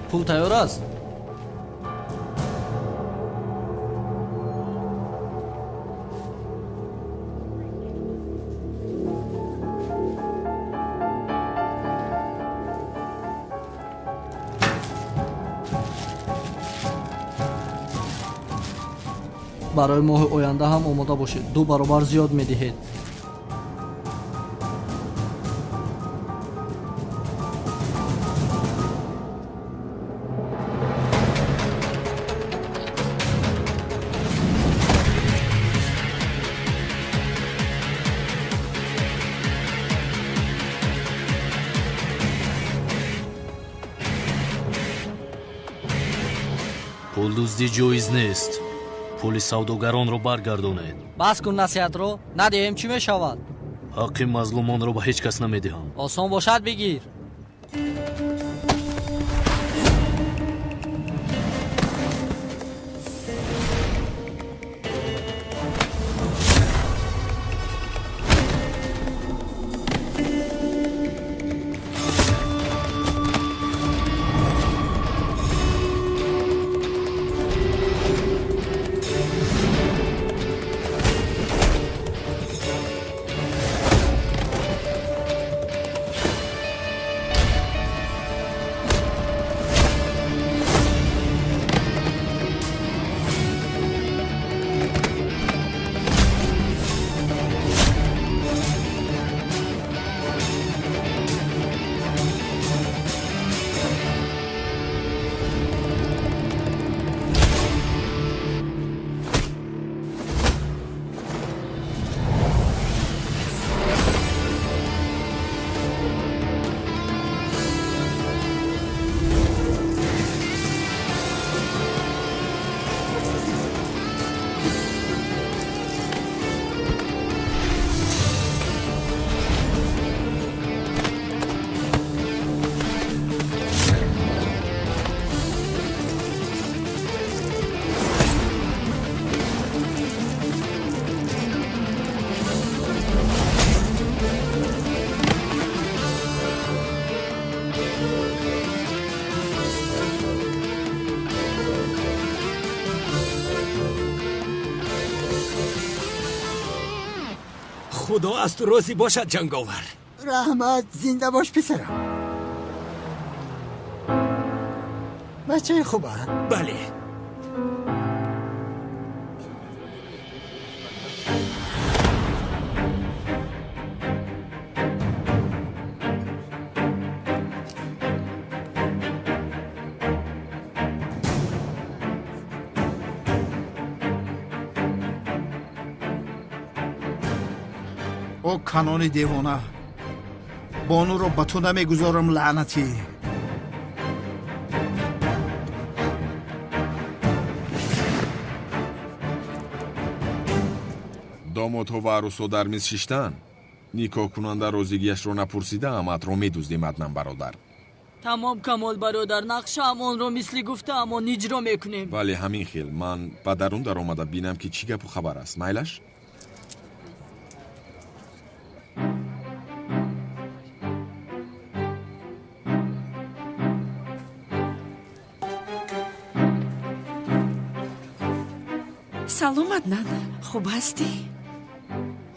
Пул тайёр аст? Барои моҳи оянда ҳам омода бошед, 2 баробар зиёд медиҳед. Пулдуздӣ ҷоиз нест. Пули савдогаронро баргардонед. Бас кун насиҳатро, надиҳем чӣ мешавад? Ҳаққи мазлумонро ба ҳеҷ кас намедиҳам. Осон бошад бигир. Худо аз ту розӣ бошад, ҷанговар. Раҳмат, зинда бош писарам. Бачаи хуба? Бале. О канони девона, бонуро ба ту намегузорам, лаънатӣ. Домодҳо ва арӯсҳо дар миз шиштанд. Никоҳкунанда розигиашро напурсида аматро медуздем, Аднан бародар. Тамом, Камол бародар, нақшаам онро мисли гуфтаамон иҷро мекунем. Бале, ҳамин хел. Ман ба дарун даромада бинам, ки чӣ гапу хабар аст. Майлаш? Салом, Аднан, хуб ҳастӣ?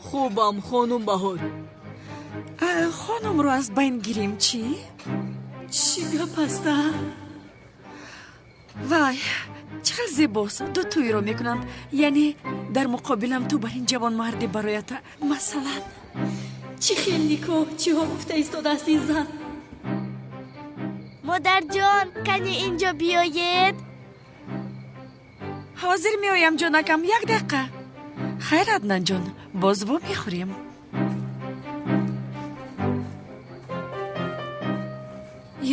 Хубам, хонум Баҳор. Хонумро аз байн гирем чӣ? Чӣ гап аст, а? Вай, чӣ хел зебост, ду тӯйро мекунанд. Яъне дар муқобилам ту бар ин ҷавонмарде бароята, масалан. Чӣ хел никоҳ, чиҳо гуфта истодааст ин зан? Модарҷон, кани инҷо биёед. Ҳозир меоям, ҷонакам, як дақиқа. Хайр, Аднанҷон, боз во мехӯрем.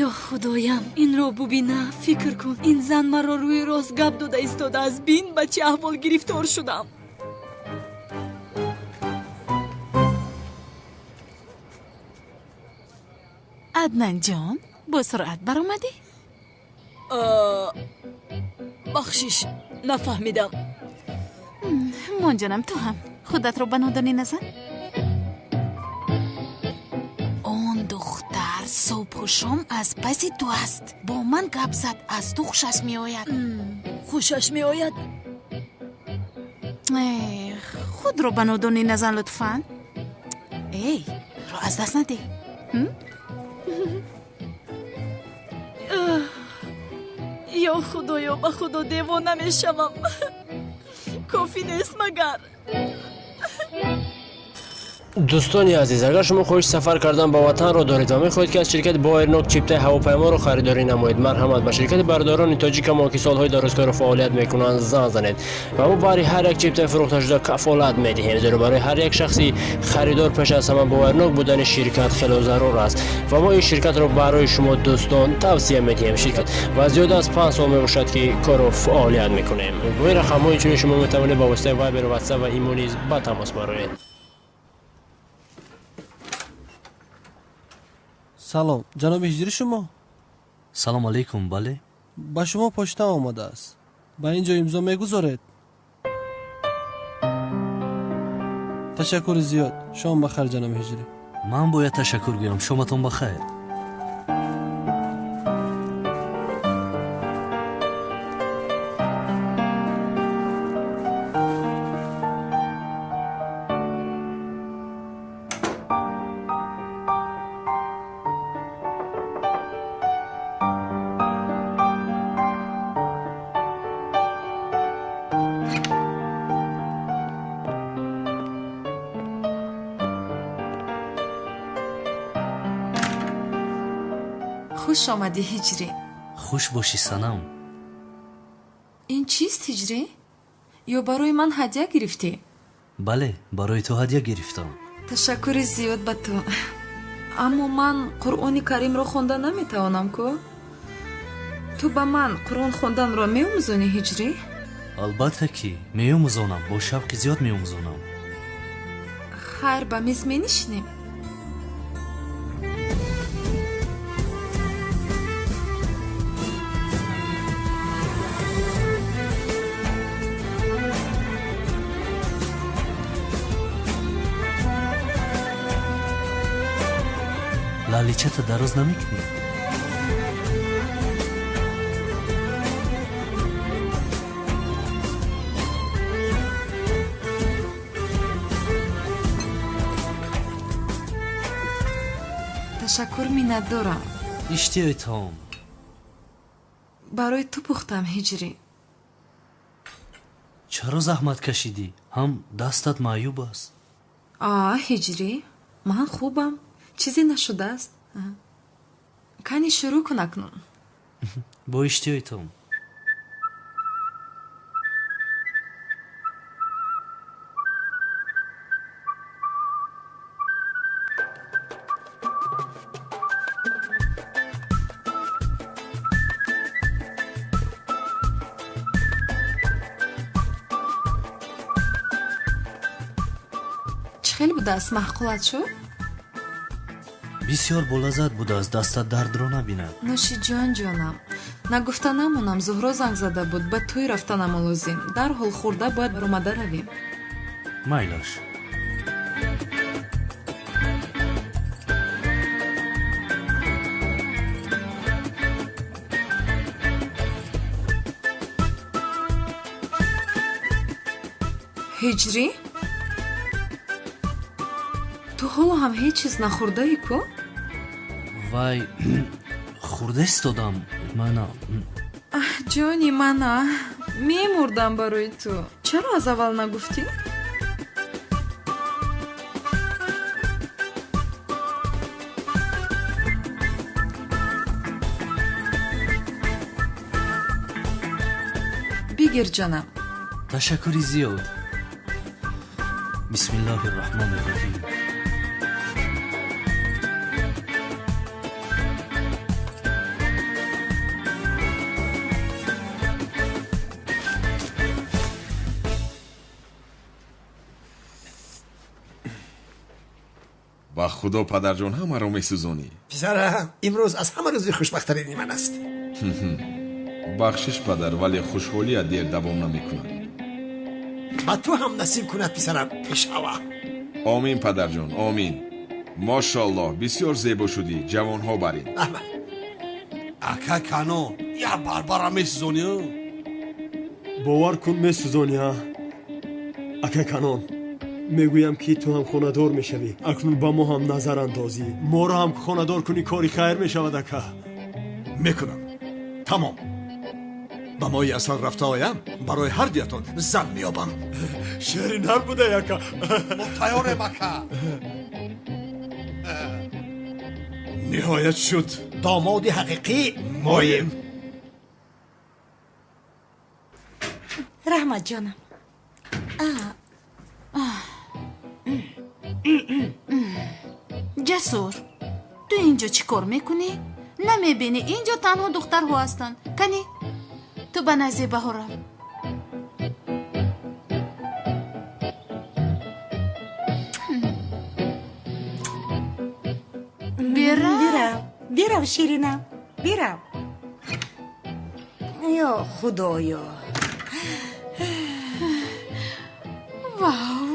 Ё худоям, инро бубина, фикр кун. Ин зан маро рӯи рост гап дода истодааст. Бин, ба чӣ аҳвол гирифтор шудам. Аднанҷон, бо суръат баромадӣ? Бахшиш, нафаҳмидам. Монҷонам, ту ҳам худатро ба нодонӣ назан. Он духтар субҳу шом аз паси ту аст. Бо ман гап зад, аз ту хушаш меояд. Хушаш меояд? Худро ба нодонӣ назан, лутфан. Эй, ро аз даст надеҳ. Ё худоё, ба худо девона мешавам. Кофӣ нест магар? Дӯстони азиз, агар шумо хоҳиши сафар кардан ба ватанро доред ва мехоҳед, ки аз ширкати Боэрнок чиптаи ҳавопайморо харидорӣ намоед, марҳамат ба ширкати бародарони тоҷикамо, ки солҳои дарозкорро фаъолият мекунанд, занг занед ва мо барои ҳар як чиптаи фурӯхташуда кафолат медиҳем, зеро барои ҳар як шахси харидор пеш аз ҳама боварнок будани ширкат хело зарур аст ва мо ин ширкатро барои шумо дӯстон тавсия медиҳем. Ширкат ва зиёда аз 5 сол мебошад, ки корро фаъолият мекунем. Бо ин рақамҳо инчунин шумо метавонед ба воситаи Вайбер, Ватсап ва Имо низ ба тамос бароед. Салом, ҷаноби Ҳиҷрӣ шумо? Салом алейкум, бале. Ба шумо почта омадааст. Ба ин ҷо имзо мегузоред? Ташаккури зиёд. Шом ба хайр, ҷаноби Ҳиҷрӣ. Ман бояд ташаккур гӯям. Шоматон ба хайр. Хуш омадӣ, Ҳиҷрӣ. Хуш бошӣ, санам. Ин чист, Ҳиҷрӣ? Ё барои ман ҳадя гирифтӣ? Бале, барои ту ҳадя гирифтам. Ташаккури зиёд ба ту. Аммо ман Қуръони Каримро хонда наметавонам ку. Ту ба ман Қуръон хонданро меомӯзонӣ, Ҳиҷрӣ? Албатта ки меомӯзонам, бо шавқи зиёд меомӯзонам. Хайр, ба миз менишинем. Лаличата дароз намекунӣ? Ташаккур, миннатдорам. Иштиҳои таом. Барои ту пухтам, Ҳиҷрӣ. Чаро заҳмат кашидӣ? Ҳам дастат маъюб аст. А, Ҳиҷрӣ, ман хубам. Чизе нашудааст. Кани шурӯъ кун акнун. Бо иштиҳои таом. Чӣ хел будааст? Маъқулат шуд? Бисёр болаззат будааст, дастат дардро набинад. Нӯши ҷон, ҷонам. Нагуфта намонам, Зуҳро занг зада буд, ба тӯй рафтанамо лозим. Дарҳол хӯрда бояд баромада равем. Майлаш. Ҳиҷрӣ? Ту ҳоло ҳам ҳеҷ чиз нахӯрдаӣ ку? Вай, хӯрда истодам. Мана. Аҳ, ҷони мана, мемурдам барои ту. Чаро аз аввал нагуфтӣ? Бигир, ҷонам. Ташаккури зиёд. Бисмиллоҳи роҳмони роҳим. Ба худо падарҷон, ҳамаро месӯзонӣ. Писарам, имрӯз аз ҳама рӯзи хушбахттарини ман аст. Бахшиш падар, вале хушҳолият дер давом намекунад. Ба ту ҳам насиб кунад, писарам, иншаллоҳ. Омин падарҷон, омин. Мошоаллоҳ, бисёр зебо шудӣ, ҷавонҳо барин. Раҳмат. Ака Кано, як барбара месӯзонӣ? Бовар кун, месӯзонӣ, а? Ака Канон, мегӯям ки ту ҳам хонадор мешавӣ. Акнун ба мо ҳам назар андозӣ. Моро ҳам хонадор кунӣ, кори хайр мешавад, ака. Мекунам. Тамом. Ба моҳи асал рафта оям, барои ҳар дуятон зан меёбам. Шеъри нар будай, ака. Мо тайёрем, ака. Ниҳоят шуд. Домоди ҳақиқӣ моем. Раҳмат, ҷонам. Ҷасур, ту инҷо чӣ кор мекунӣ? Намебинӣ, инҷо танҳо духтарҳо ҳастанд. Кани, ту ба назди Баҳор рав. Бирав. Бирав, бирав, ширинам, бирав. Ё худоё. Вау,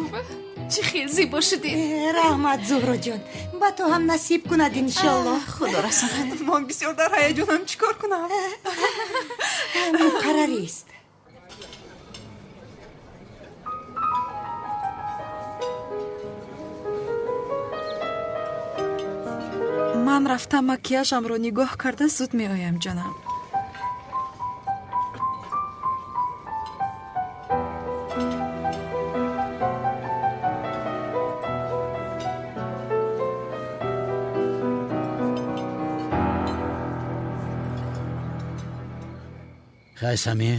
чӣ хел зебо шудӣ. Раҳмат, Зуҳроҷон, ба ту ҳам насиб кунад, иншоллоҳ. Худо расонад. Ман бисёр дар ҳаяҷонам, чӣ кор кунам? Муқаррарист. Ман рафта макияжамро нигоҳ карда зуд меоям, ҷонам. Хай Сами,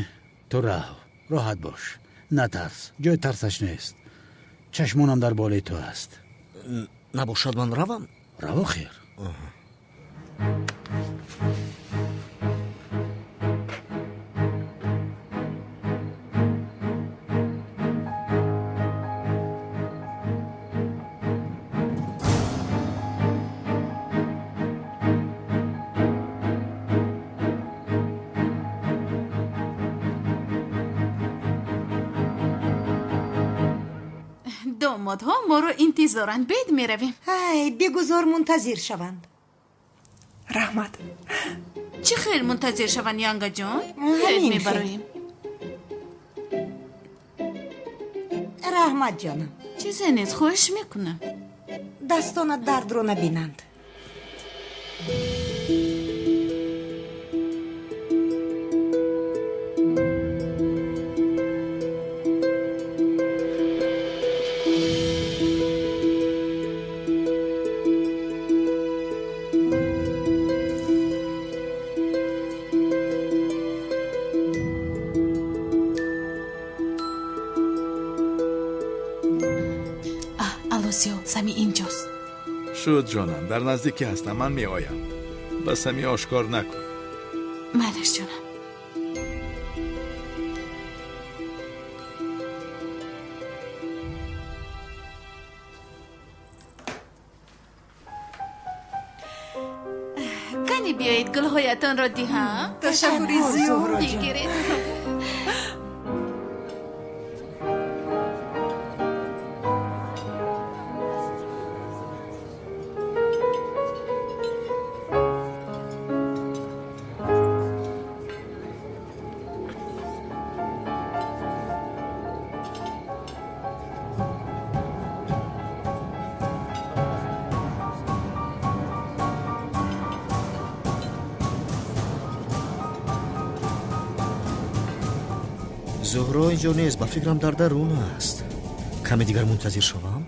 ту рав, роҳат бош, натарс, ҷои тарсаш нест. Чашмонам дар болои ту аст. Набошад, ман равам? Раво, хер. Домодҳо моро интизоранд, бед меравем. Ай, бигузор мунтазир шаванд. Раҳмат. Чӣ хел мунтазир шаванд, Янгаҷон? Бед мебароем. Раҳмат, ҷонам. Чизе нест, хоҳиш мекунам. Дастонат дардро набинанд. Сами инҷост. Шуд, ҷонам, дар наздикӣ ҳастам, ман меоям. Ба Сами ошкор накун. Майлаш, ҷонам. Кани биёед гулҳоятонро диҳам. Ташаккури зиёд. Бигиред. Зуҳро инҷо нест, ба фикрам дар дарун аст. Каме дигар мунтазир шавам?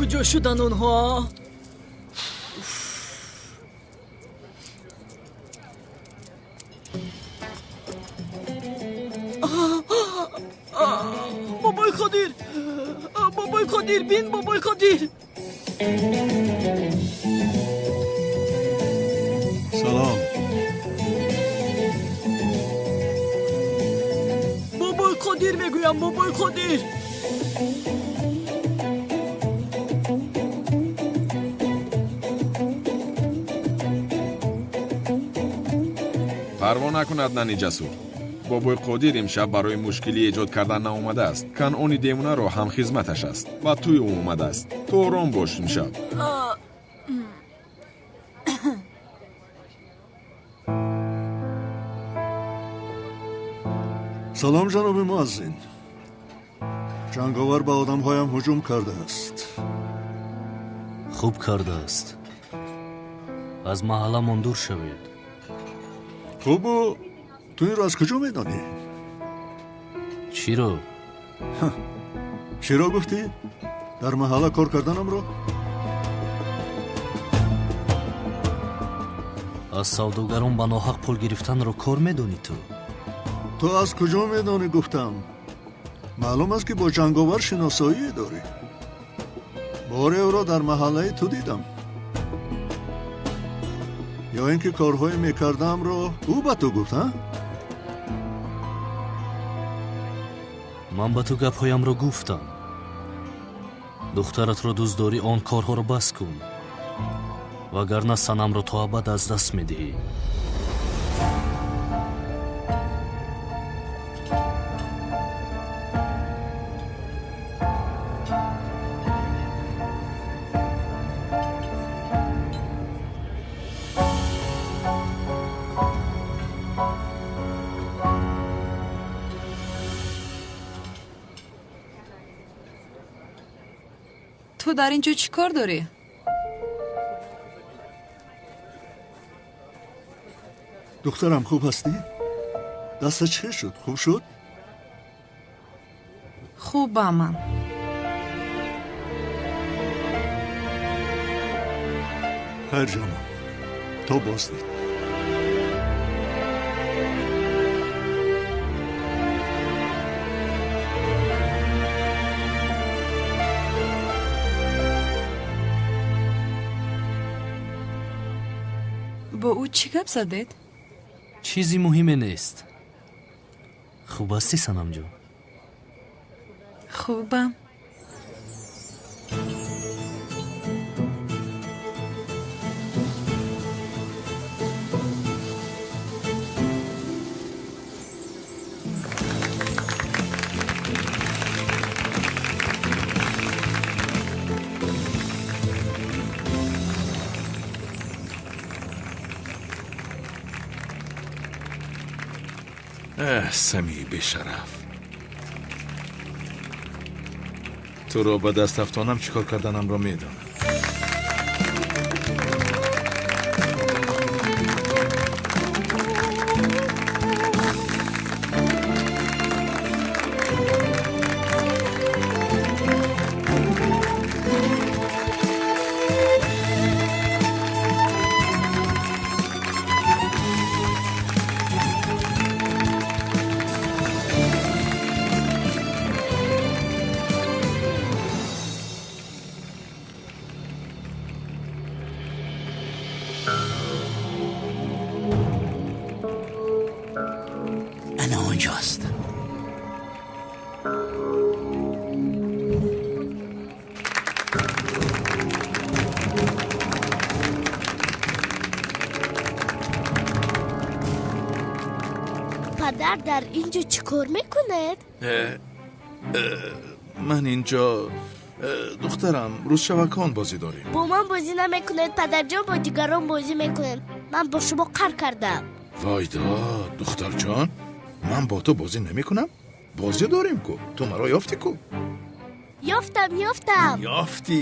Куҷо шуданд онҳо? Бобои Қодир! Бобои Қодир, бин, бобои Қодир! Салом. Бобои Қодир мегӯям, бобои Қодир! Парво накунад, нани ҷасур. Бобои Қодир имшаб барои мушкилӣ эҷод кардан наомадааст. Канъони девонаро ҳам хизматаш аст ва тӯи ӯ омадааст. Ту ором бош имшаб. Салом, ҷаноби муаззин. Ҷанговар ба одамҳоям ҳуҷум кардааст. Хуб кардааст. Аз маҳалламон дур шавед. Хубу ту инро аз куҷо медонӣ? Чиро? Чиро гуфтӣ? Дар маҳалла кор карданамро? Аз савдогарон ба ноҳақ пул гирифтанро кор медонӣ ту? Ту аз куҷо медонӣ гуфтам? Маълум аст, ки бо ҷанговар шиносоие дорӣ. Боре ӯро дар маҳаллаи ту дидам. Ё ин ки корҳое мекардаамро ӯ ба ту гуфт, ҳа? Ман ба ту гапҳоямро гуфтам. Духтаратро дӯст дорӣ, он корҳоро бас кун, вагарна Санамро то абад аз даст медиҳӣ. Ту дар ин ҷо чӣ кор дорӣ? Духтарам, хуб ҳастӣ? Дастат чӣ шуд? Хуб шуд? Хубам ман. Хайр, ҷонам, то боздид. Бо ӯ чӣ гап задед? Чизи муҳиме нест. Хуб ҳастӣ, Санамҷон? Хубам. Сами бешараф, туро ба даст афтонам чӣ кор карданамро медонам. Ана онҷост. Падар дар ин ҷо чӣ кор мекунед? Ман ин ҷо, духтарам, рӯзшавакон бозӣ дорем. Бо ман бозӣ намекунед, падарҷон, бо дигарон бозӣ мекунед. Ман бо шумо қар кардам. Войдод, духтарҷон, ман бо ту бозӣ намекунам. Бозӣ дорем ку. Ту маро ёфтӣ ку? Ёфтам, ёфтам. Ёфтӣ.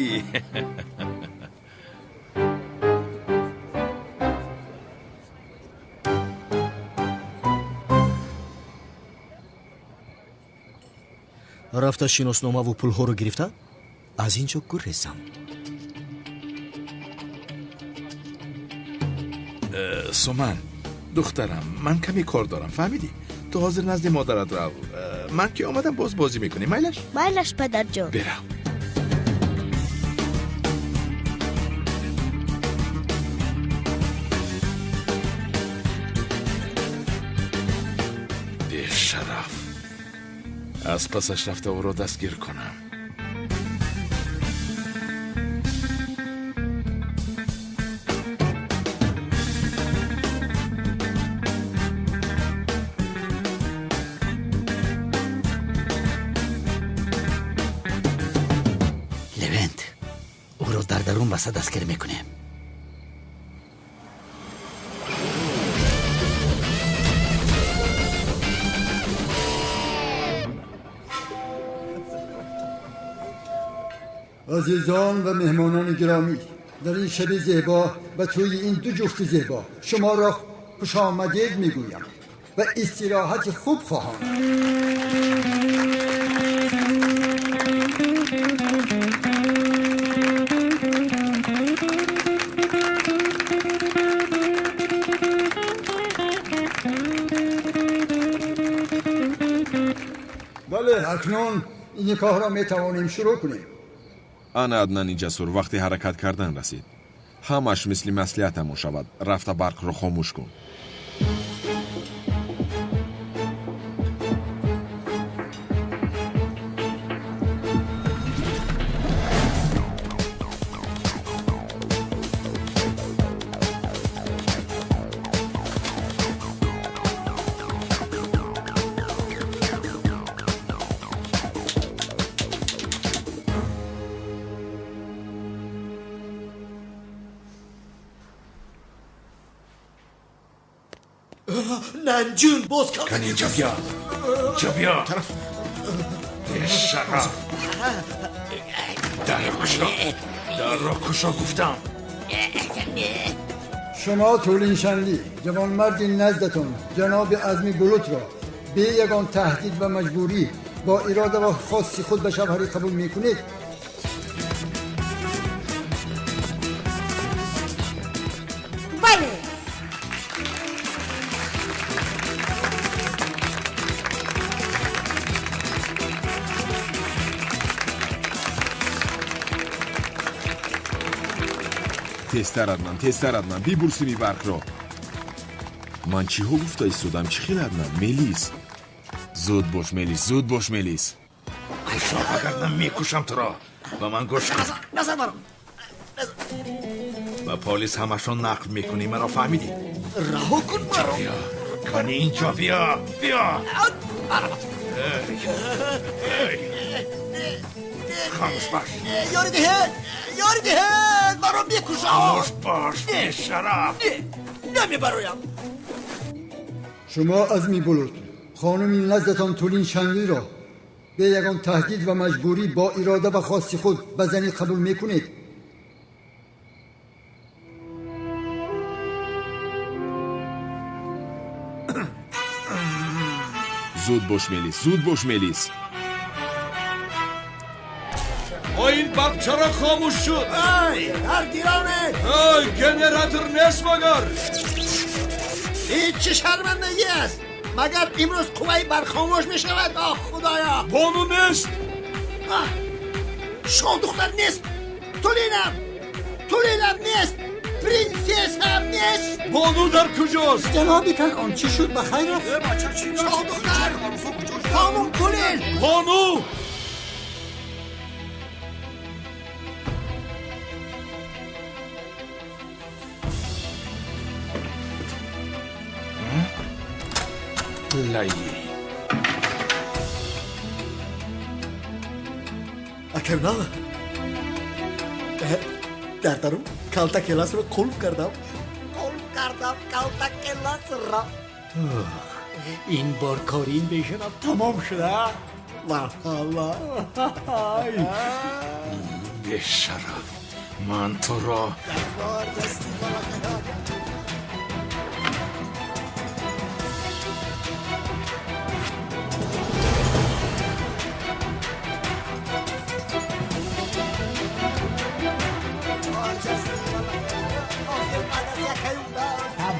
Рафта шиносномаву пулҳоро гирифта? аз ин ҷо гурезам. Суман, духтарам, ман каме кор дорам, фаҳмидӣ? Ту ҳозир назди модарат рав. Ман ки омадам, боз бозӣ мекунем, майлаш? Майлаш, падарҷон. Бирав. Бешараф, аз пасаш рафта ӯро дастгир кунам. Левент, ӯро дар дарун баста дастгир мекунем. Азизон ва меҳмонони гиромӣ, дар ин шаби зебо ба тӯи ин ду ҷуфти зебо шуморо хушомадед мегӯям ва истироҳати хуб хоҳам. Бале, акнун ин никоҳро метавонем шурӯъ кунем. Ана Аднани ҷасур, вақти ҳаракат кардан расид. Ҳамаш мисли маслиҳатамон шавад. Рафта барқро хомӯш кун. Нанҷун, боз Кани инҷа бия, инҷа бия. Бешараф, дарро кушо, дарро кушо гуфтам. Шумо Тулин Шанлӣ, ҷавонмарди наздатон ҷаноби Азми Булутро бе ягон таҳдид ва маҷбурӣ бо ирода ва хости худ ба шавҳарӣ қабул мекунед? Бале. Тезтар, Аднан, тезтар, Аднан, бибур сими барқро. Ман чиҳо гуфта истодам? Чӣ хел, Аднан? Мелис, зуд бош, Мелис, зуд бош, Мелис. Кушо, вагарна мекушам туро. Ба ман гӯш кун. Назар барам. Ба полис ҳамашон нақл мекунӣ, маро фаҳмидӣ? Раҳо кун маро. Биё, кани инҷо биё, биё. Хомӯш бош. Ёри диҳед, ёри диҳед, маро мекушад. Хомӯш бош, бешараф. Намебароям. Шумо Азми Булут, хонуми наздатон Тулин Шанлиро бе ягон таҳдид ва маҷбурӣ бо ирода ва хости худ ба занӣ қабул мекунед? Зуд бош, Мелис, зуд бош, Мелис. Ин барқ чаро хомӯш шуд? Ай, дар гироне! Ай, генератор нест магар? Ин чӣ шармандагӣ аст? Магар имрӯз қувваи барқ хомӯш мешавад? Оҳ, худоё! Бону нест? Шоҳдухтар нест! Тулинам! Тулинам нест! Принсессам нест! Бону дар куҷост? Ҷаноби Канъон, чӣ шуд? Ба хайр аст? Шоҳдухтар! Хонум Тулин! Бону! Лаи. Акавнал, дар дарун калта келасро қулф кардам. Қулф кардам калта келасро. Ин бор кори ин бешараф тамом шуда. Валло. Бешараф, ман туро.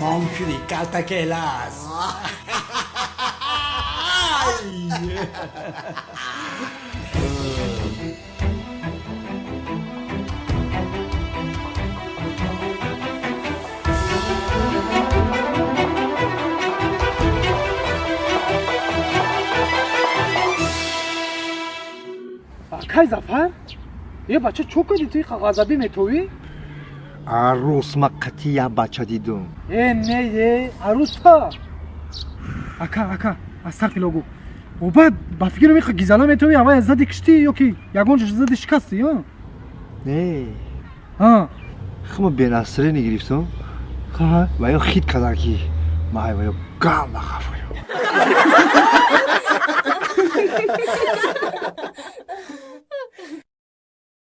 Тамом шудӣ, калтакелас. Акай Зафар, е бача чо кардӣ, ту иқа ғазабӣ метовӣ? Арӯс ма қатъи як бача дидум. Э, не, е арӯса. Ака, ака, астағфирулло гу. Баъд ба фикрам иқа гизала метовӣ, аввал зади киштӣ ё ки ягон ҷо зади шикастӣ, ё? Не. Хума бенасрини гирифтум. Ва ё хит кардам ки май ва ё ганда хафаю.